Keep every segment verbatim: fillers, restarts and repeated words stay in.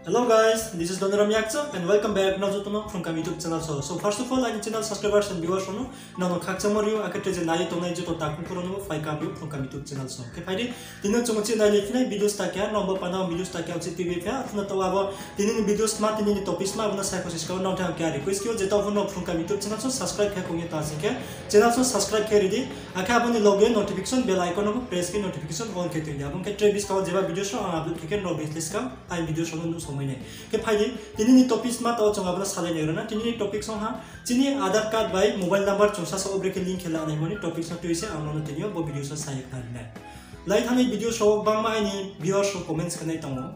Hello guys, this is Doniram Yakcha and welcome back nrao joto no Phrungkam YouTube channel so. So first of all, aini channel subscribers and viewers rao no nrao no khakchangmo ri ou, akhe tre je nai ye tongnai joto takhu phu rao no phaikam ri ou Phrungkam YouTube channel so. Khe phai di, tini chung uchih nai le phinai videos ta keha, nrao bo panda videos ta keha uchih tui bi phi ha, arphuh no taoh abo tini ni videos ma, tini ni topics ma, abo no saikho se skang nrao thang keha request khe ou, je taoh pho no Phrungkam YouTube channel so subscribe khe kong ye ta sing khe channel so subscribe khe ri di, akhe abo ni loge notification bell icon no press khe notification on khe tui di, abo ong khe tre buskang wo jeba videos rao ang upload khe khe nrao bini skang aini videos rao no nuhsao mai nai. Khe phai di, tini ni topics ma taoh chung abo no salai nai ro na, tini ni topics ong ha, chini Aadhaar card bai mobile number chung sasa wo brekhe link khe la naimo ni topics no tui se ang nrao no tini yo bo videos wo sa ye khna ri nai. Lai thanngnai videos rao wo gbangma aini viewers rao comments khe nai tong ou.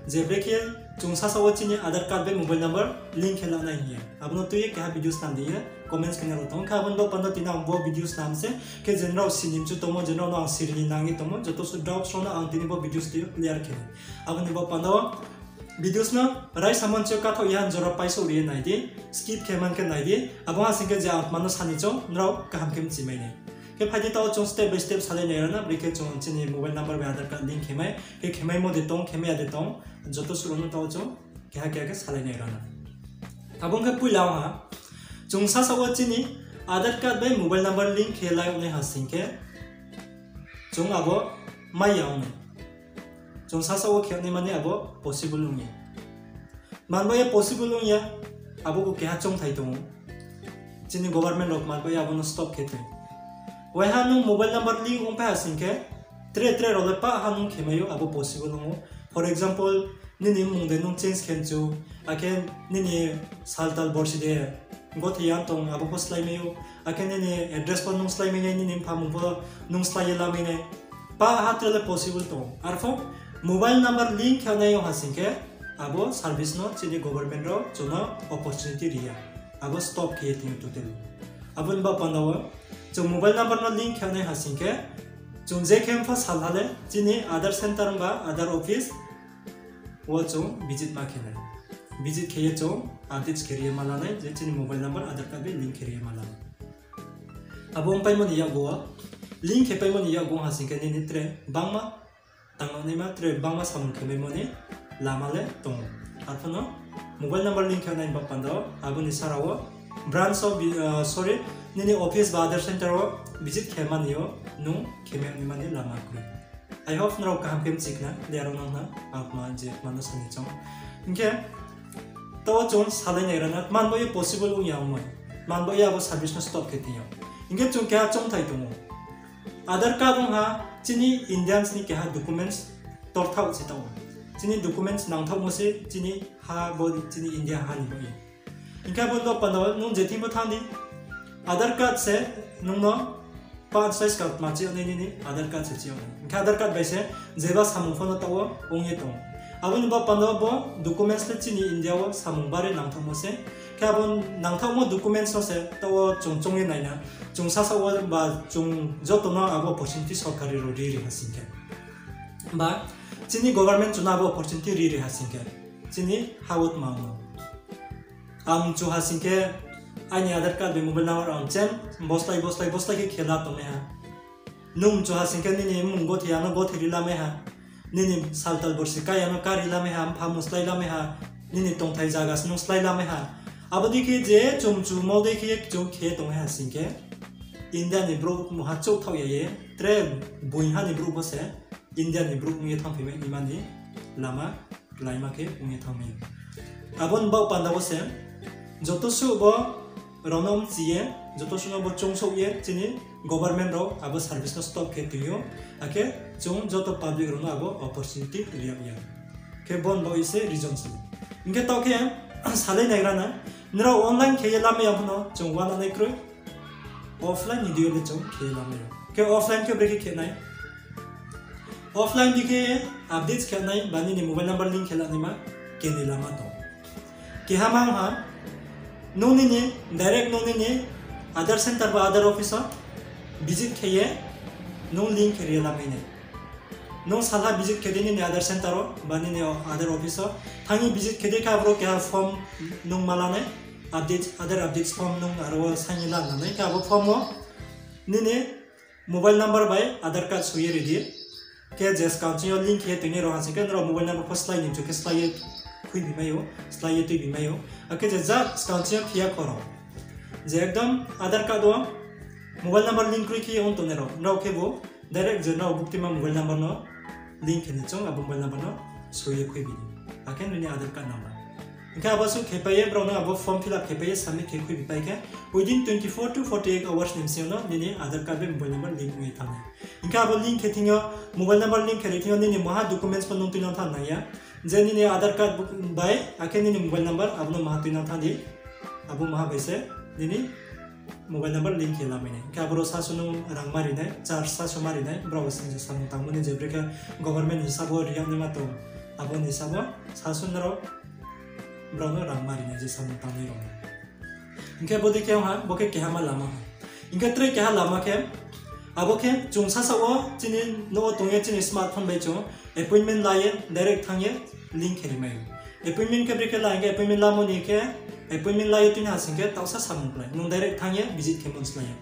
Je brekhe chung sasa wo chini Aadhaar card bai mobile number link khe la nai hing ye. Abo no tui ye keha videos snam di ye comments khe nai rao tong ou. Khe abo ni bo panda tini ang bo videos snam se, khe je nrao sini mchu tongmo, je nrao no ang siri ni nang ye tongmo, joto suh doubts rao no ang tini bo videos tui yo clear khe nai. Abo ni bo panda wo videos no raisa monchi yo kathaoh ya jora paisouh ri ye nai di, skip khe man khe nai di, abo ha sing khe je ang tma no sani choung nrao kaham khe mchi mai nai. Khe phai di taoh chung step by step salai nai ro na, brekhe chung chini mobile number bai Aadhaar card link khe mai, khe khe maimo de tong, khe mai ya de tong, joto suh rao no taoh chung keha keha khe salai nai ro na. Abo ong khe poila ong ha, chung sasa wo chini Aadhaar card bai mobile number link khe lai yag nai ha sing khe, chung abo mai ya ong nai. Chung sasa wo khe yag nai mani abo possible ong ya. Manba ye possible ong ya, abo bo keha choungthai tong ou. Chini government rao manba ye abo no stop khe tong. Waiha nung mobile number link ongpai ha sing khe, tre tre rao le pah ha nung khe mai ou, abo possible ong ou. For example, nini mmung de nung change khe mchu, akhe nini saltal borsi de gothe ya tong, abo pho slái mai ou, akhe nini address pho nung slái mai nai, nini mpha mmung pho nung slái ye la mai nai. Pah ha tre le possible tong ou. Arphuh mobile number link khe nai yo ha sing khe, abo service no chini government rao chung no opportunity ri ya. Abo stop khe ye tong ou totally. Abo ni bo panda wo, chung mobile number no link khe nai ha sing khe, chung je khe mpha salha le chini Aadhaar center ba Aadhaar office wo chung visit ma khe nai. Visit khe ye chung updates khe ri ye ma la nai, je chini mobile number Aadhaar card bai link khe ri ye ma la nai. Abo ongpaimo ni yakgu wo, link khe paimo ni yakgu ha sing khe nini tre bangma tangnaima, tre bangma samung khe maimo ni lama le tong ou. Arphuh no mobile number link khe nai ni bo panda wo, abo ni sara wo branch wo, sorry, nini office ba Aadhaar center wo visit khe mani yo nung khe mai naima ni lama kroi. I hope nrao kaham khe mchi khna, clear ong nang khna, ang tma je tma no sani choung. Hing khe, taoh wo chung salai nai ro na, manba ye possible ong ya ongmoi. Manba ye abo service no stop khe tong ya. Hing khe chung keha choungthai tong ou. Aadhaar card ong ha, chini Indians ni keha documents torthaoh se taoh ou. Chini documents nangthaohmo se chini ha bo chini India ha ni bo ye. Hing khe abo ni bo panda wo nung je thing pho thanng di, Aadhaar card se nung no passport size card ma chi yag nai nini Aadhaar card se chi yag nai. Hing khe Aadhaar card bai se jeba samung pho no taoh wo ong ye tong ou. Abo ni bo panda wo bo documents le chini India wo samung bari nangthaohmo se. Khe abo nangthaohmo documents no se taoh wo chung choung ye nai na. Chung sasa wo ba chung joto no abo opportunity sorkari rao ri ri ha sing khe, ba chini government chung no abo opportunity ri ri ha sing khe, chini ha wo tma ong no. Ang mchu ha sing khe, aini Aadhaar card bai mobile number ang change, boslái, boslái, boslái khe khe la tongnai ha. Nung mchu ha sing khe nini mmung gothe ya no gothe ri lamai ha. Nini saltal borsi ka ya no ka ri lamai ha, mpha mmung slái lamai ha. Nini tongthai zaga se nung slái lamai ha. Abo dei khe je chung mchumo dei khe ye chung khe tongnai ha sing khe, India ni brouh mungha chouhthaoh ya ye, tre boingha ni brouh bo se India ni brouh ong ye thanngphai mai naima ni lama kláima khe ong ye thanng mai. Abo ni baoh panda wo se joto suh bo rao no mchi ye, joto suh no bo choungsouh ye, chini government rao abo service no stop khe tong ou, akhe chung joto public rao no abo opportunity ri yag ya. Khe bo ni baoh ye se reason se. Hing khe taoh khe salai naigra na, nrao online khe ye lamai ya pho no chung uana nai kroi. Offline ni deing yo le chung khe ye lamai ya. Khe offline khe brekhe khe nai? Offline dei khe updates khe nai, ba nini mobile number link khe la naima, keni lama tong. Keha ma ong ha, nung nini, direct nung nini Aadhaar center ba Aadhaar office wo visit khe ye, nung link khe ri ye lamai nai. Nung salha visit khe di nini Aadhaar center wo, ba nini Aadhaar office wo. Thanng ye visit khe di khe aboro keha form nung ma la nai, update, Aadhaar updates form nung aro wo sign ye la nang nai. Khe abo form wo nini mobile number bai Aadhaar card soi ye ri di. Khe je skang ching yo link khe ye tongnai rao ha sing khe nrao mobile number pho slái ni mchu khe slái ye khuibi mai ou, slái ye tuibi mai ou. Akhe je ja skang chini khe ya khoro. Je ekdom Aadhaar card wo mobile number link kroi khe ye ong tongnai rao, nrao khe bo direct je nrao buktima mobile number no link khe ni chung abo mobile number no soi ye khuibi di. Akhe nini Aadhaar card number. Hing khe abo suh khe pai ye brao no abo form fill up khe pai ye submit khe khuibi pai khe within twenty four to forty eight hours ni bsing yo no nini Aadhaar card bai mobile number link ong ye thanng nai. Hing khe abo link khe thing yo, mobile number link khe ri thing yo nini maha documents pho nung tuinang thanng nang ya. Je nini Aadhaar card bo-, bai, akhe nini mobile number, abo no maha tuinang thanng di. Abo maha bai se nini mobile number link khe lamai nai. Hing khe aboro sasu nung rang ma ri nai, charge sasu ma ri nai, brao sing je samung tangmo ni je brekhe government ni hisab wo ri yag naima tong, abo ni hisab wo sasu nrao brao no rang ma ri nai je samung tangnai rao no. Hing khe bodei khe ong ha, bo khe kehama lama ha. Hing khe tre keha lama khe, abo khe chung sasaoh wo chini nouh wo tong ye chini smartphone bai chung appointment la ye direct thanng ye link khe ri mai ou. Appointment khe brekhe la hing khe appointment lamo ni khe, appointment la ye tuina ha sing khe taohsa samung klái, nung direct thanng ye visit khemo slái ye.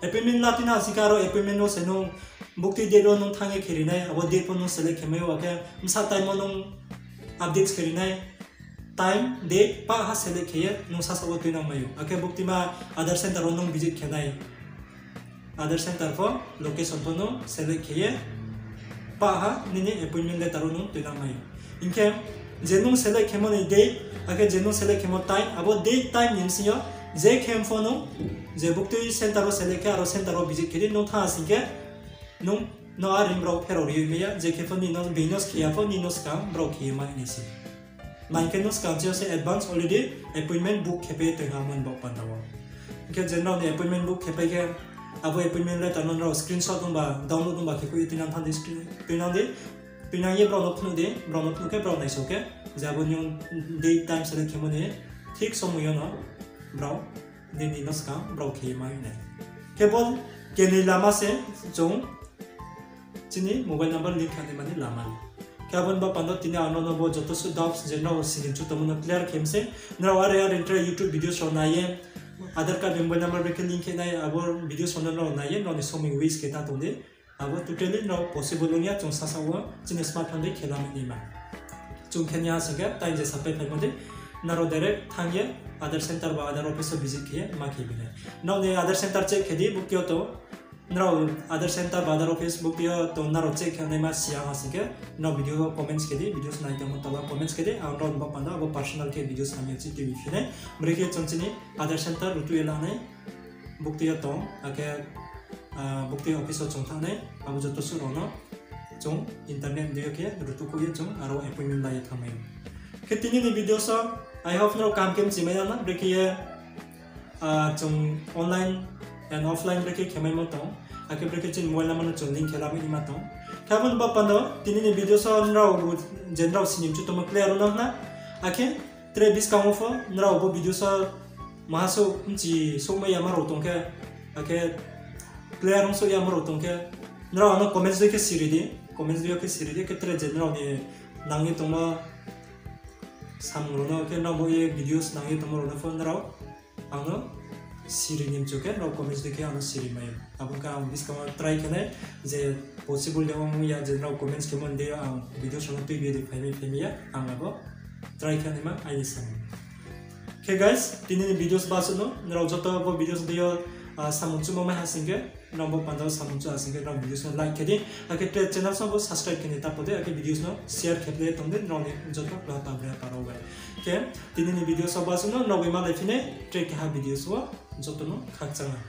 Appointment la tuina ha sing khe aro appointment wo se nung buktui date wo nung thanng ye khe ri nai, abo date pho nung select khe mai ou, akhe bsa time wo nung updates khe ri nai, time, date, pah ha select khe ye nung sasaoh wo tuinang mai ou. Akhe buktima Aadhaar center wo nung visit khe nai, Aadhaar center pho, location pho nung select khe ye pah ha nini appointment letter wo nung tuinang mai ou. Hing khe je nung select khemo ni date, akhe je nung select khemo time, abo date time ni bsing yo je khe pho nung je buktui center wo select khe aro center wo visit khe di, nung thanng ha sing khe nung no a ring brao pherao ri mai ya, je khe pho nini no, bini no khe ya pho nini no skang brao khe ye mai nai se. Maing khe nung skang chini yo se advance already appointment book khe pai ye tong ha mo ni baoh panda wo. Hing khe je nrao ni appointment book khe pai khe, abo appointment letter no nrao screenshot nungba, download nungba khe khui ye tuinang thanng di, screen, tuinang di, tuinang ye brao no phnuh di, brao no phnuh khe brao naisao khe, je abo nung date time select khemo ni thik somoi yo no brao nini no skang brao khe ye mai nai. Khe bo kenoi lama se chung chini mobile number link khe naima ni lama le. Khe abo ni baoh panda wo tini ang nrao no bo joto suh doubts je nrao sini chu tongmo no clear khe mi se. Nrao are are tre YouTube videos rao nai ye, Aadhaar card ni mobile number bai khe link khe nai, abo videos rao no nrao nai ye nrao ni somoi waste khe ta tong di. Abo totally nrao possible ong ya, chung sasaoh wo chini smartphone dei khe lamai naima. Chung khe ni ha sing khe time je sapai phaimo dei, nrao direct thanng ye Aadhaar center ba Aadhaar office wo visit khe ye ma khe bi nai. Nrao ni Aadhaar center check khe di, buktui yo tong, nrao Aadhaar center ba Aadhaar office buktui yo tong nrao check khe naima si ya ha sing khe, nrao video wo comments khe di, videos nai tongmo tola comments khe di, ang nrao ni baoh panda abo personal khe videos hamya chi tuibi phi nai. Brekhe chung chini Aadhaar center rutu ye la nai, buktui yo tong, akhe, ah, buktui office wo chung thanng nai, abo joto suh rao no chung internet dei yo khe rutu khuh ye chung aro appointment la ye thanng mai. Khe tini ni videos wo, I hope nrao kaham khe mchimai nang na, brekhe ye, ah, chung online and offline brekhe khemaimo tong, akhe brekhe chini mobile number no chung link khe lamai naima tong. Khe abo ni baoh panda wo tini ni videos wo nrao je nrao sini mchu tongmo clear ong nang na, akhe tre buskang wo pho nrao bo videos wo maha souh mchi souhmai yama rao tong khe, akhe clear ong souh yama rao tong khe, nrao ano comments dei khe siri di, comments dei khe siri di, khe tre je nrao ni nang ye tongmo samung rao no khe nrao bo ye videos nang ye tongmo rao no pho nrao ang no siri ni mchu khe nrao comments dei khe ang no siri mai ou. Abo khe ang buskang wo try khe nai je possible de ong ya je nrao comments khemo ni dei yo ang videos rao no tuibi ye de phaimai phaimai ya, ang abo try khe naima aini samung. Khe guys, tini ni videos basuh no, nrao joto bo videos dei yo, ah, samung chumo mai ha sing khe, nrao bo panda wo samung chu ha sing khe nrao videos no like khe di, akhe tre channel song bo subscribe khe ni ta pho de, akhe videos no share khe pai ye tong di, nrao ni joto kla ta bre para bai. Khe tini ni videos basuh no, nrao bai malai phi nai tre keha videos wo, joto no khakchang ha.